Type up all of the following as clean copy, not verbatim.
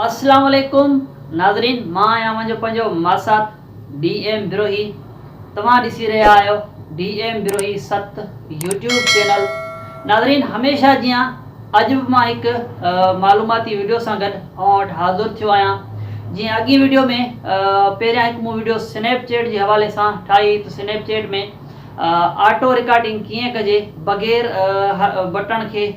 اسلام عليڪم ناظرين مان آهيان اوهان جو پنهنجو ماسات ڊي ايم بروهي توهان ڏسي رهيا آهيو D M Brohi 7 YouTube channel ناظرين هميشه جيان اڄ به مان هڪ معلوماتي وڊيو سان گڏ اوهان وٽ حاضر ٿيو آهيان جيئن اڳين وڊيو ۾ پهريان هڪ مون وڊيو سنيپ چيٽ جي حوالي سان ٺاهي ته سنيپ چيٽ ۾ آٽو رڪارڊنگ ڪيئن ڪجي بغير بٽڻ کي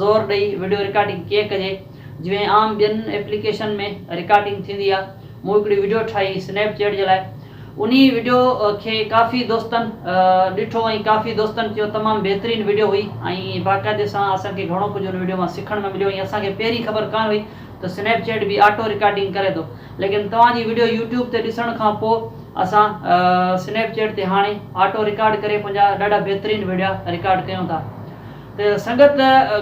زور ڏئي وڊيو رڪارڊنگ ڪيئن ڪجي جيئن عام ٻين ايپليڪيشن ۾ رڪارڊنگ ٿيندي آ مون هڪڙي وڊيو ٺاهي سنيپ چيٽ جي لاء انهي وڊيو کي ڪافي دوستن ڏٺو ۽ ڪافي دوستن چيو تمام بهترين وڊيو هئي ۽ باقاعدي سان اسان کي گهڻو ڪجهه ان وڊيو مان سکڻ ۾ مليو ۽ اسان کي پهرين خبر ڪانه هئي ته سنيپ چيٽ به آٽو رڪارڊنگ ڪري ٿو ليڪن توهان جي وڊيو يوٽيوب تي ڏسڻ کان پوء اسان سنيپ چيٽ تي هاڻي آٽو رڪارڊ ڪري پنهنجا ڏاڍا بهترين وڊيا رڪارڊ ڪيون ٿا. ته سنگت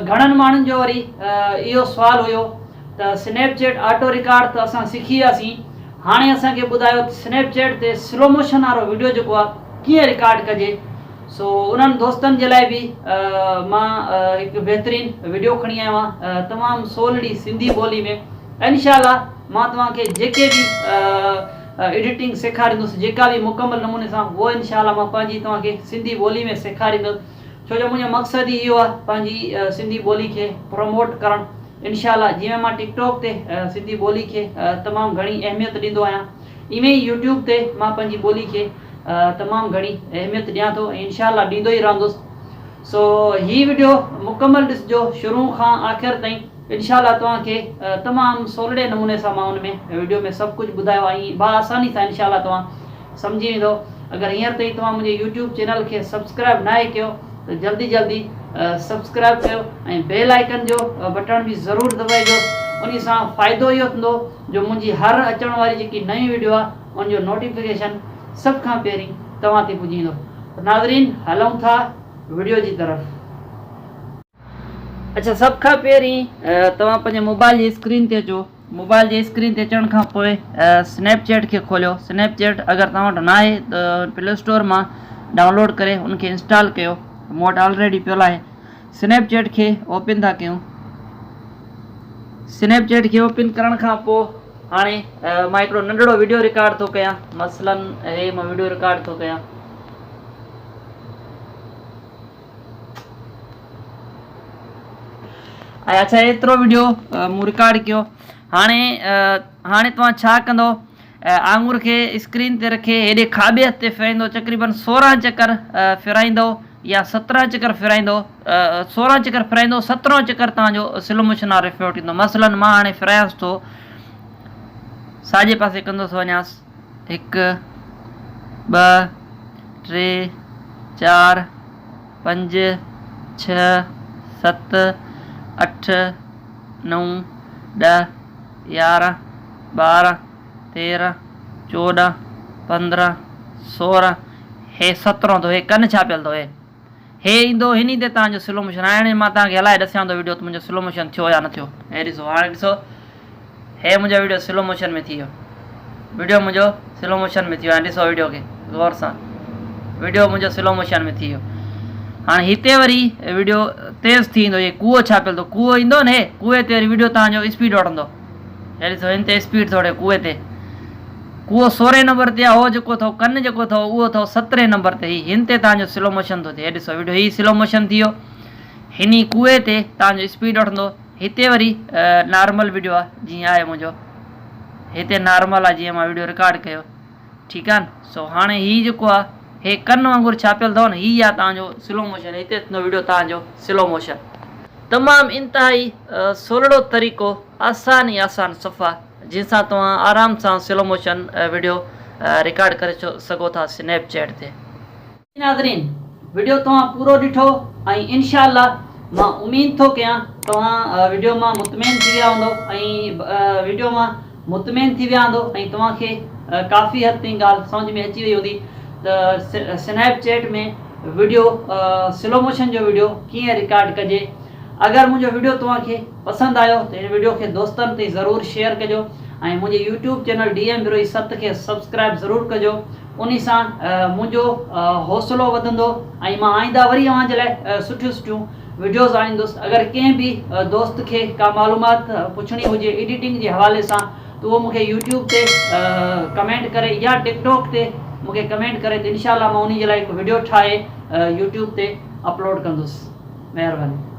گهڻن ماڻهن جو وري اهو سوال هيو ته سنيپ چيٽ آٽو رڪارڊ ته اسان سکي وياسين هاڻي اسان کي ٻڌايو ته سنيپ چيٽ تي سلو موشن وارو وڊيو جيڪو آهي ڪيئن رڪارڊ ڪجي سو انهن دوستن جي لاء به مان هڪ بهترين وڊيو کڻي آيو آهيان تمام سولڙي سنڌي ٻولي ۾ انشاء الله مان توهان کي جيڪي به ايڊيٽنگ سيکاريندس جيڪا به مڪمل نموني سان اهو انشاء الله مان پنهنجي توهان کي سنڌي ٻولي ۾ سيکاريندس ڇو جو منهنجو مقصد ئي اهو آهي پنهنجي سنڌي ٻولي کي پروموٽ ڪرڻ انشاء الله جيئن مان ٽڪ ٽاڪ تي سنڌي ٻولي کي تمام گهڻي اهميت ڏيندو آهيان ايئن ئي يوٽيوب تي مان پنهنجي ٻولي کي تمام گهڻي اهميت ڏيان ٿو ۽ انشاء الله ڏيندو ئي رهندس سو هي وڊيو مڪمل ڏسجو شروع کان آخر تائين انشاء الله توهان کي تمام سولڙي نموني سان مان ان ۾ وڊيو ۾ سڀ ڪجهه ٻڌايو ۽ با آساني سان انشاء الله توهان سمجهي ويندو اگر هينئر تائين توهان منهنجي يوٽيوب چينل کي سبسڪرائب ناهي ڪيو ته جلدي جلدي سبسڪرائب ڪيو ۽ بيل آئيڪن جو بٽڻ به ضرور دٻائجو انهي سان فائدو اهو ٿيندو جو منهنجي هر اچڻ واري جيڪي نئين وڊيو آهي ان جو نوٽيفڪيشن سڀ کان پهرين توهان تائين پڄي ويندو ناظرين هلون ٿا وڊيو جي طرف. اڇا سڀ کان پهرين توهان پنهنجي موبائل جي اسڪرين تي اچو موبائل جي اسڪرين تي اچڻ کان پوء سنيپ چيٽ کي کوليو سنيپ چيٽ اگر توهان وٽ ناهي ته پلي اسٽور مان ڊائونلوڊ ڪري ان کي انسٽال ڪيو مون وٽ آلريڊي پيل آهي سنيپ چيٽ کي اوپن ٿا ڪيون سنيپ چيٽ کي اوپن ڪرڻ کان پوء هاڻي مان هڪڙو ننڍڙو ويڊيو رڪارڊ ٿو ڪيان مثلا هي مان ويڊيو رڪارڊ ٿو ڪيان ۽ اڇا ايترو وڊيو مون رڪارڊ ڪيو هاڻي هاڻي توهان ڇا ڪندو آڱر کي اسڪرين تي رکي هيڏي کاٻي هٿ تي ڦيرائيندو تقريبن 16 چڪر ڦيرائيندو يا 17 چڪر ڦيرائيندو 16 چڪر ڦيرائيندو 17 چڪر توهان جو سلو موشن وارو افيڪٽ ايندو مثلا مان هاڻي ڦيرايانس ٿو ساڄي پاسي ڪندو ٿو وڃانس هڪ ٻه ٽي چار پنج، ڇهه، ست، اٺ، نو، ڏهه، 11، 12، 13، 14، 15، 16، هي سترهون اٿو، هي ڪن ڇا پيل اٿو، هي هي ايندو هني تي توهان جو سلو موشن. هاڻي مان توهان کي هلائي ڏسيان ٿو وڊيو ته منهنجو سلو موشن ٿيو يا نه ٿيو. هي ڏسو، هاڻي ڏسو هي منهنجو ويڊيو سلو موشن ۾ ٿي ويو. ويڊيو منهنجو سلو موشن ۾ ٿي ويو. هاڻي ڏسو ويڊيو کي غور سان، ويڊيو منهنجو سلو موشن ۾ ٿي ويو. هاڻي هتي وري ويڊيو تيز ٿي ويندو. هي ڪوئو ڇا پيل ٿو، ڪوئو ايندو نه، هي ڪوئي تي وري ويڊيو توهان جو اسپيڊ وٺندو. هي ڏسو هن تي اسپيڊ ٿوري ڪوئي تي، ڪوئو سورهين نمبر تي آهي، هو جيڪو اٿو ڪن جيڪو اٿو اهو اٿو سترهين نمبر تي. هي هن تي توهان جو سلو موشن ٿو ٿئي. هي ڏسو ويڊيو، هي سلو موشن ٿي ويو. هن ئي ڪوئي تي توهان جو اسپيڊ وٺندو. هتي وري نارمل ويڊيو آهي جيئن آهي منهنجو، هتي نارمل آهي جيئن مان ويڊيو رڪارڊ ڪيو. ٺيڪ آهي نه. سو هاڻي هي جيڪو آهي هي ڪن وانگر ڇاپيل اٿو نه، هي آهي توهان جو سلو موشن. هتي ٿيندو ويڊيو توهان جو سلو موشن. تمام انتهائي سولڙو طريقو، آسان ئي آسان صفا، جنهن سان توهان آرام سان سلو موشن ويڊيو رڪارڊ ڪري سگهو ٿا سنيپ چيٽ تي. ناظرين وڊيو توهان پورو ڏٺو ۽ انشاء الله مان اميد ٿو ڪيان توهان وڊيو مان مطمئن ٿي ويا هوندو ۽ وڊيو مان مطمئن ٿي ويا هوندو ۽ توهان کي ڪافي حد تائين ڳالهه سمجهه ۾ اچي وئي هوندي ته سنيپ چيٽ ۾ وڊيو سلو موشن جو وڊيو ڪيئن رڪارڊ ڪجي. اگر منهنجو وڊيو توهان کي پسند آيو ته هن وڊيو کي دوستن تائين ضرور شيئر ڪجو ۽ منهنجي YouTube channel D M Brohi 7 کي سبسڪرائب ضرور ڪجو انهي سان منهنجو حوصلو وڌندو ۽ مان آئنده وري اوهان جي لاء سٺيون سٺيون وڊيوز آڻيندس. اگر ڪنهن به دوست کي ڪا معلومات پڇڻي هجي ايڊيٽنگ جي حوالي سان ته اهو مون کي يوٽيوب تي ڪمينٽ ڪري يا ٽڪ ٽاڪ تي مون کي ڪمينٽ ڪري ته انشاء الله مان انهي جي لاء هڪ وڊيو ٺاهي يوٽيوب تي اپلوڊ ڪندس. مهرباني.